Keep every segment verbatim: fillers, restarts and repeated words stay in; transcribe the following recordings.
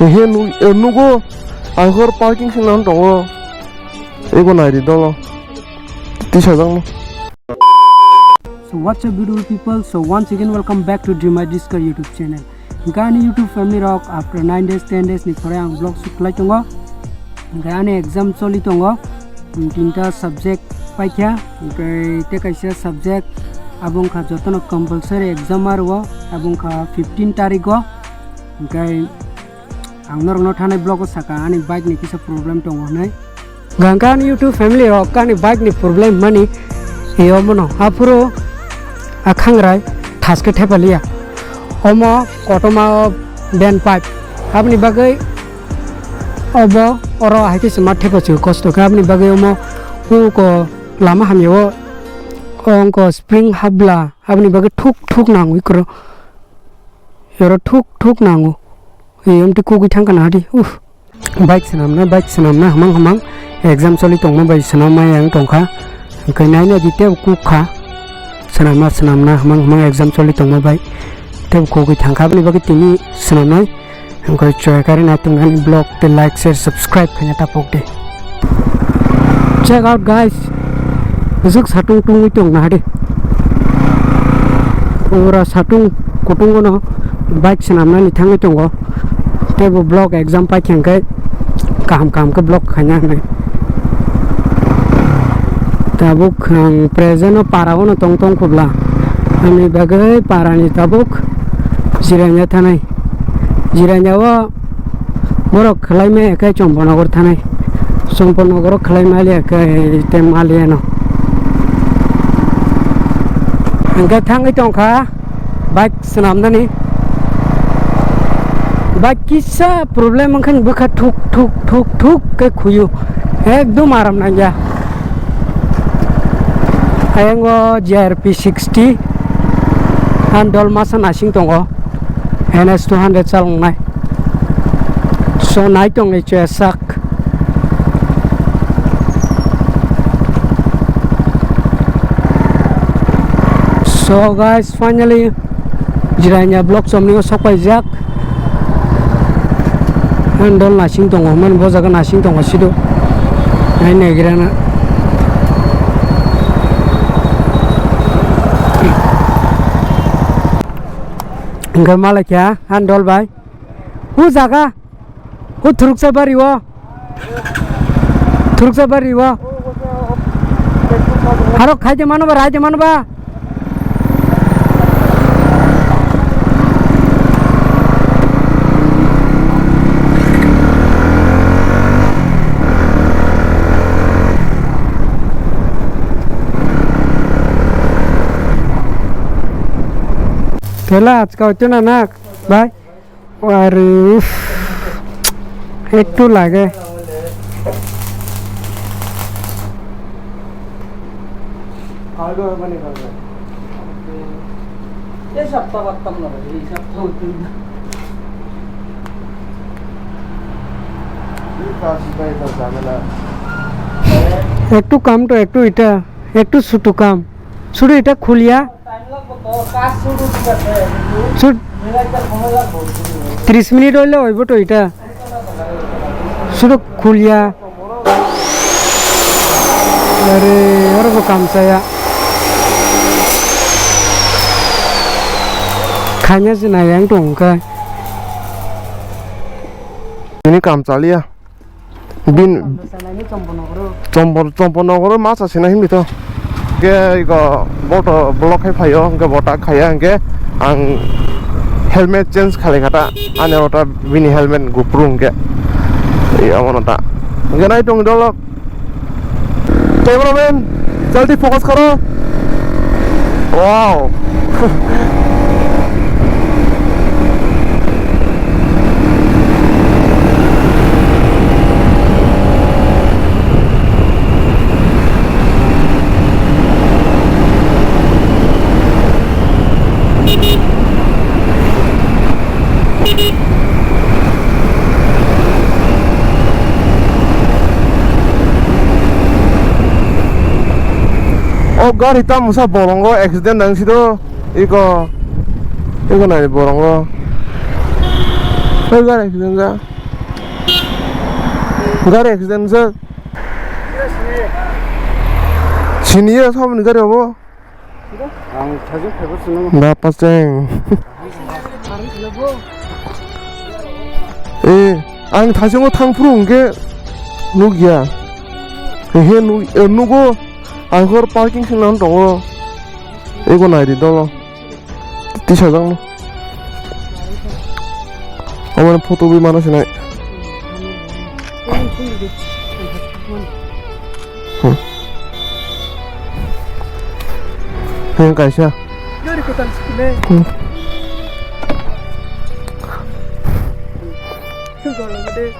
He nu-, eh, nugo, ang hor parking sing nang tongo. Ego nai di dolo. Tisa jang no. So what's up, beautiful people? So once again, welcome back to Dream Disco YouTube channel. Hingke ani YouTube family rok, after nine days, ten days ni pore ang vlog shoot khlai tongo. Hingke ani exam choli tongo. Hmm, tinta subject paikha, hingke te kaisa subject abo wngkha jotono compulsory exam aro, abo wngkha fifteen tarikgo. Hingke ang norokno thanai vlog o saka ani bike ni kisa problem tongo hinwi. Hingke ani YouTube family rok ani bike ni problem mani, e omono aphuru akhangrai thaske thepaliya. Omo kotorma o ben pipe. Aboni bagwi obo oro hai khe se ma thepa chwng kosto khe. Aboni bagwi omo uko lama hamya o ongko spring habla. Aboni bagwi thuk thuk nangwi kwrw. Yoro thuk thuk nango. Ei omtwi kugwi thangkha na hadi. Uff. Bike swnamna, bike swnamna hamang hamang exam choli tongma bai swnamma yang tongkha. Hwnkhe naina di tei kuk kha. Swnamna, swnamna hamang hamang exam choli tongma bai tei kugwi thangkha. Aboni bagwi tini swnamnai. Hwnkhe choi kari na tongmani vlog tei like, share, subscribe khaina tapok di. Check out guys. Bwswk satung tungwi tong naha di. Pura satung kutung no bike swnamnani thangwi tongo. Tei bo block exam paikha hwnkhe kaham kaham khe block khaina hinwi. Tabuk ang present o para o no tong tong khobla. Ani bagwi para ni tabuk jiranya thanai. Jiranya o Borok khwlai maya khe Chomponogor thanai. Chomponogoro khwlai maliya khe tei maliyano. Hwnkhe thangwi tongkha bike swnamnani. Bike kisa problem wngkha ni bwkha thuk thuk thuk thuk khe khuyu. Ekdum aram nangya. Ayang o G R P sixty handle masa nasing tongo. N S two hundred chalongnai. So, nai tongni chesak. So, guys, finally, Jiranya block chomni o sok paijak. Handle nasing tongo, hwnmani bo jaga nasing tongo, sido. Nai negira na. Hwnkhe malai kha handle bai. Hu jaga. Hu thuruksa bari o. Thuruksa bari o. Haro khaide mano ba, raide mano ba. Tela ajka hoito na nak, bhai. Are, uff, ektu lage. এই সপ্তাহ পারতাম না ভাই, এই সপ্তাহ হইতো না। একটু কাম তো, একটু এটা, একটু ছোট কাম। শুধু এটা খুলিয়া। শুধু ত্রিশ মিনিট হইলে হইব তো এটা। শুধু খুলিয়া। Are, oro bo kamchaya. Khaina se nai ang tong kha. Ini kamchaliya. Bin Chompo, Chompo nogoro masa sina himdi to. Ke iko boto block hai phaio, ke bota khaya, ke ang helmet change khalai khata, ane ota bini helmet gupru ke. Iya mono ta. Ke nai tong dolok. Cameraman, jaldi focus karo. Wow. O gari tamo sa bolongo accident nang sido iko iko nai bolongo o gari accident ja. Gari accident jak. Sini ya, saboni gari obo? Ang thajak phaibo sini. Da paseng. Eh, ang thasingo thangphuru hwnkhe nukya. He nu-, eh, nugo, ang hor parking swnam tongo. Ego naidi dolo. Tisajakno. Omo photo bui mano sinai. Hmm. Heng kaisa. Hmm.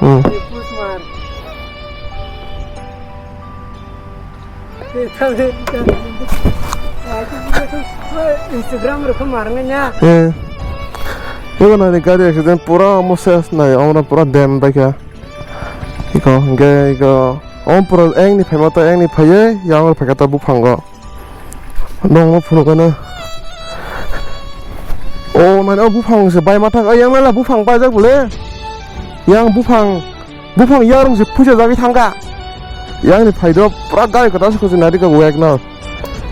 Hmm. Instagram rok khe mar wngya. Eh. Ego nani gari accident pura omo ses nai, omo pura dem baikha. Iko hwnkhe iko omo pura engni phaima ta engni phaiye yang rok phaikha ta buphango. Nongno phunukgano. O nani o buphang se bai ma thang, yang nala buphang baijak bole. Yang buphang Buphang yarung se phuisa jagwi thangkha. Yangni phaidok pura gari kwtal se khujui naidi kha wek no.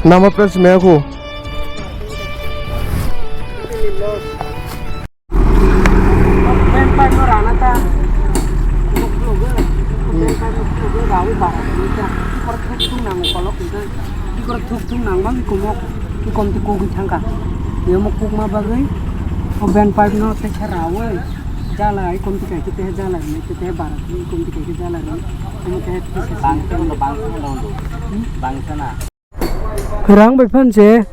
Nama plate se maya khu. Thuk thuk nang bang kumok, kom ti kogwi thangkha. Yamo kukma bagwi o ben pipe no tei khe rawi. Jala, ai kom tikai khe tehe jala rinai, khe tehe bara, kom tikai khe jala rinai, omo tehe tisa. Bangsa no, bangsa no, bangsa na. Rang bai phan je,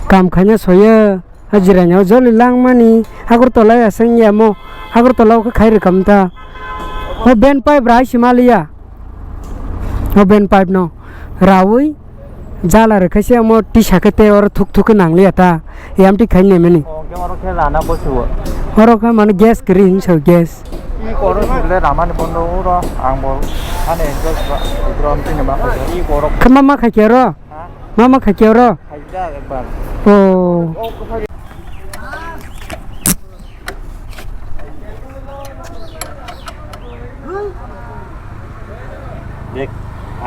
kam khaina soya, hajira nya joli langmani, Agartala ya seng ya mo, Agartala o khai rikam ta. O ben pipe rai simaliya. O ben pipe no, rawi, Jala rwkhaise omo tisa khe tei oro thuk thuk khe nangliya ta. Yamtwi khai nemani. O, khe oro khe rana bosio. Oro khe mane gas kwrwi hinwi sao, gas. I koro sibile ramani bondo uro ang bo hane enjoy ba, bidro amtwi ne ma khaikhe. I koro. Khe ma ma khaikhe oro? Ha? Ma ma khaikhe oro? Khaikhe ekbar. O. O, দেখ,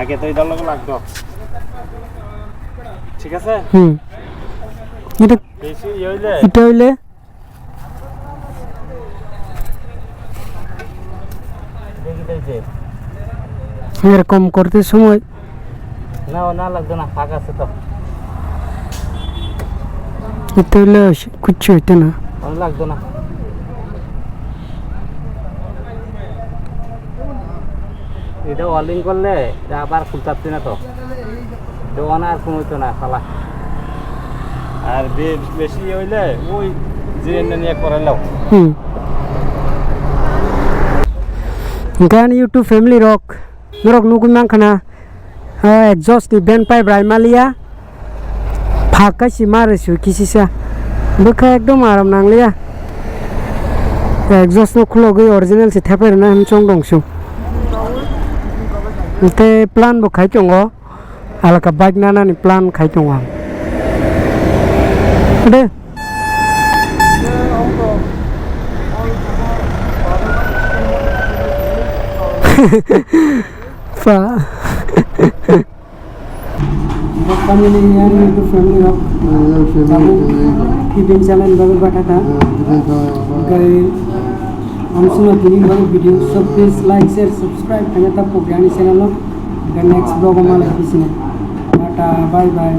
আগে তো এটার লগে লাগতো। ঠিক আছে? হুম। এটা, বেশি ইয়ে হইলে এটা হইলে? দেখি তো এই যে। এরকম করতে সময় না, ও না লাগতো না, ফাঁক আছে তো। এতে হইলে অস-, কিচ্ছু হইতো না। ও লাগতো না। এটা ওয়েল্ডিং করলে এটা আবার খুলতে পারছি না তো। এটা ওয়ান আর কোনো হইতো না, শালা। আর বে-, বেশি ইয়ে হইলে ওই জিরেন নিয়ে করে লাও। হুম। Gan YouTube family rok, norok nugui mankha na. Ah, exhaust ni ben pipe rai maliya. Phak kaisi ma rw su kisisa. Bwkha ekdom aram nangliya. Exhaust no khulogwi original se thepai rwna hwn chong dong su. Tei plan bo khai tongo. Alaka bike nanani plan khai tongo ang. De. Pa. Family and YouTube family rok. Tabuk kibin channel bagwi batha kha. Gai amsuna tini bagwi video, so please like, share, subscribe khaina ta pok yani channel no. The next vlog o malai kisine. Tata, bye bye.